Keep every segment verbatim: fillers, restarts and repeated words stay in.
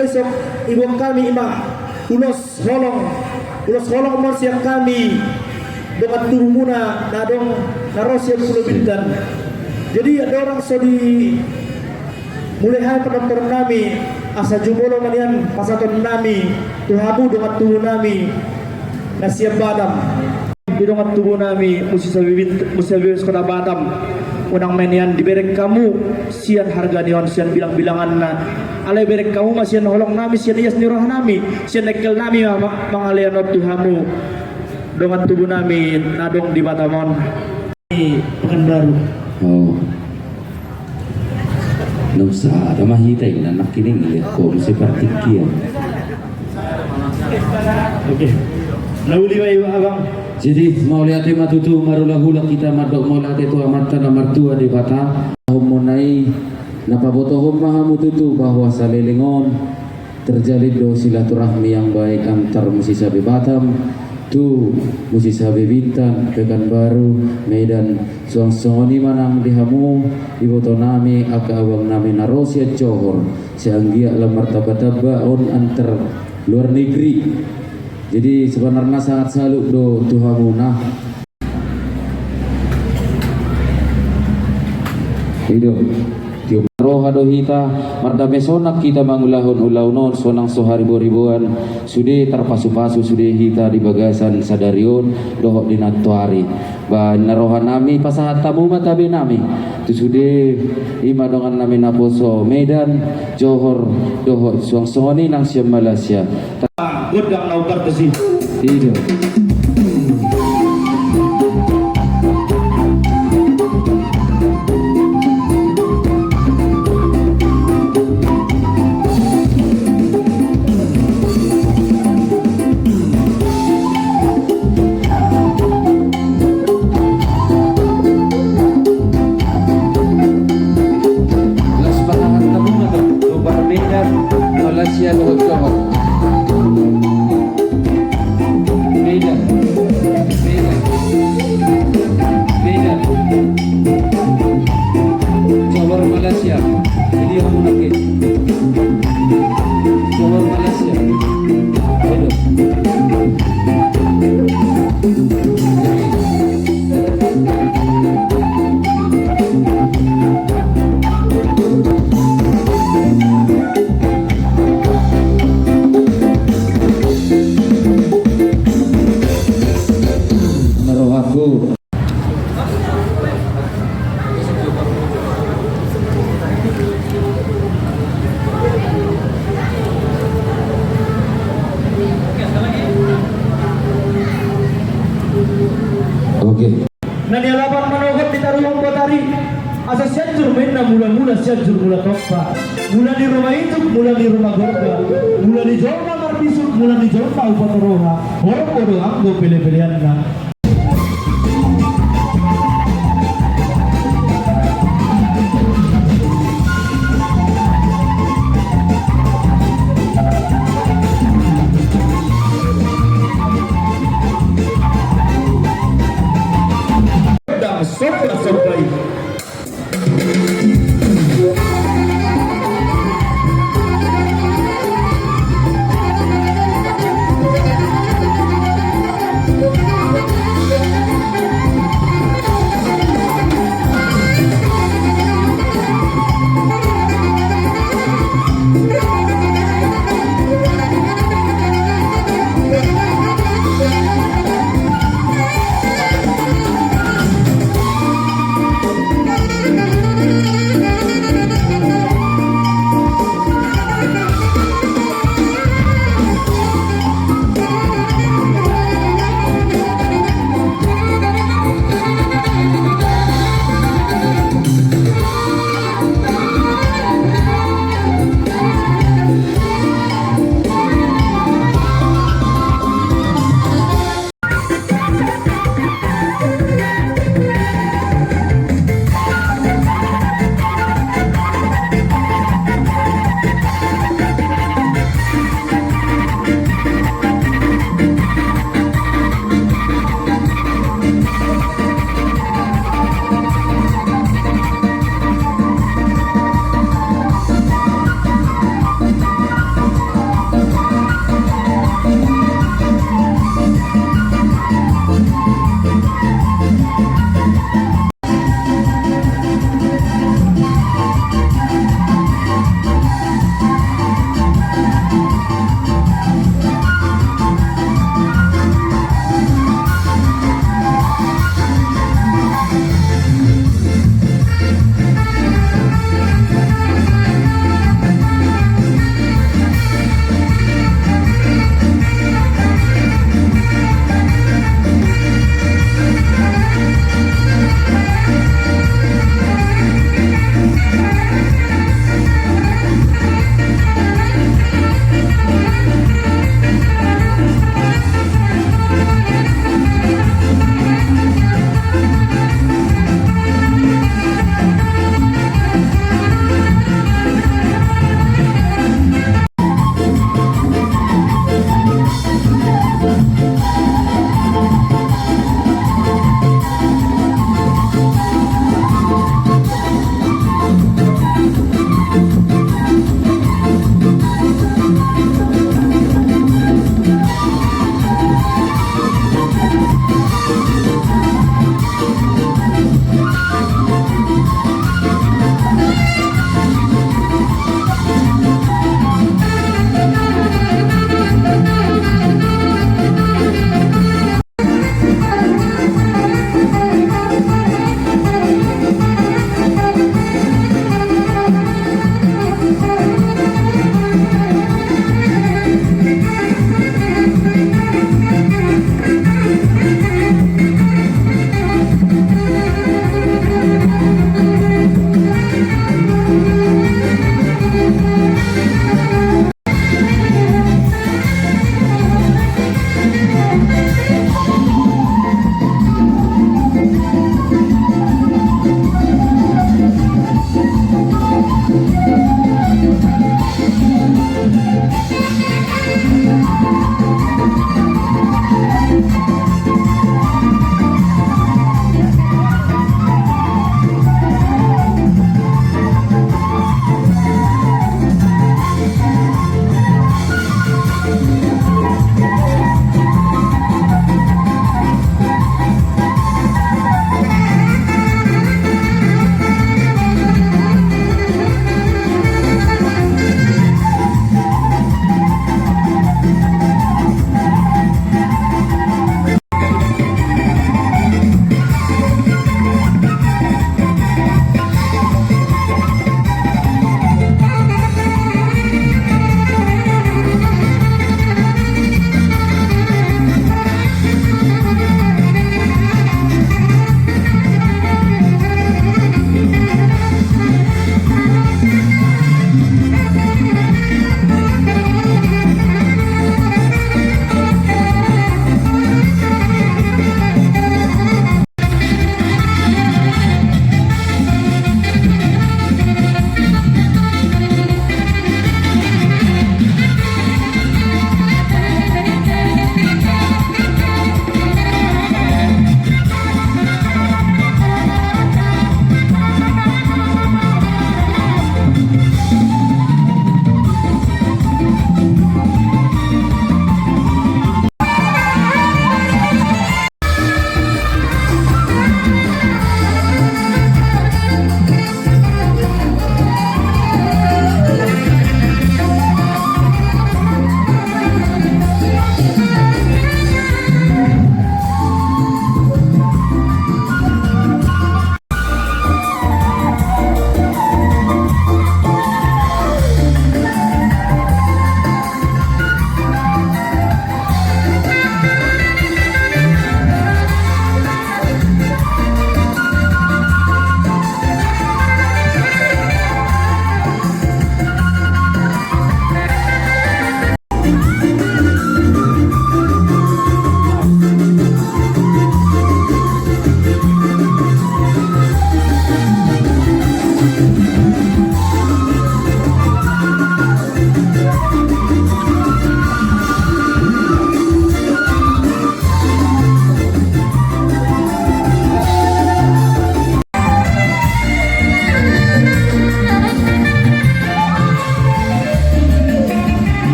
Isok ibuat hami ima ulos holong, ulos holong ma sian hami dongan tubumuna na adong na ro sian Pulo Bintan. Jadi andorang so dimulai hami panortoron nami, asa jumolo ma nian pasahaton nami tu hamu dongan tubu nami na sian Batam. Di dongan tubu nami musi sabibit, musi sabibit kota Batam. Unang ma nian dibereng hamu sian harga ni on, sian bilang-bilanganna. Alai bereng hamu ma sian holong nami, sian ias ni roha nami, sian engkel nami ma, ma, mangalean on tu hamu dongan tubu nami na adong di Batam on. Di Pekanbaru. Oh. Nunga sahat ma hita inna nangkining lihat ko muse partingkian. Oke. Na uli ma iba abang. Jadi mauliate ma tutu, marhulahula hita mandok mauliate tu Amanta na martua Debata. Hombo nai na pabotohon ma hamu tutu bahwa saleleng on terjalin do silaturahmi yang baik antar musi sabe Batam tu musi sabe Bintan, Pekanbaru, Medan. Suang songon i ma nang di hamu iboto nami angka abang nami na ro sian Johor, sai anggiat lam martamba-tamba on antar luar negeri. Jadi sebenarna sangat salut do tu hamuna. I do. Tiop roha do hita, mardame sonang hita mangulahon ulaon on, sonang so haribo-riboan, sude tarpasu-pasu sude hita di bagasan sadari on dohot di nantoari. Ba inna roha nami pasahat hamu ma tabe nami tu sude, ima dongan nami naposo Medan, Johor, dohot suang songon i nang sian Malaysia. Gondang na umbar tusi. I do. Las pasahat hamu ma tu Medan, Malaysia dohot Johor. Medan. Medan. Medan. Johor Malaysia. Jadi hamu nangkin. Johor Malaysia. Ayo. Oke. Na nialapan manogot ditaruhon botari, asa Sianjur ma inna mula-mula, Sianjur mula tompa. Mula ni ruma ijuk, mula ni ruma gorga, mula ni jolma marbisuk, mula ni jolma hupatorop roha, horbo do anggo pele-peleanna. Dang sombra-sombra i.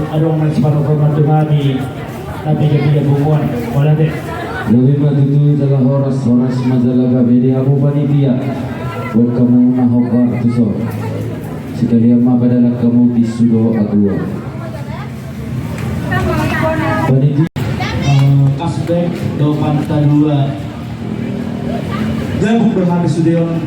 Adong na siparohon ma tu hami na piga-piga punguan, mauliate. Gabe ma tutu jala horas, horas ma jala gabe di hamu panitia. Buat hamu na hombar tuson, sekalian ma padalan hamu di sudo atua. Panitia. Eh, kasbek do panta dua. Gabung do hami sude on.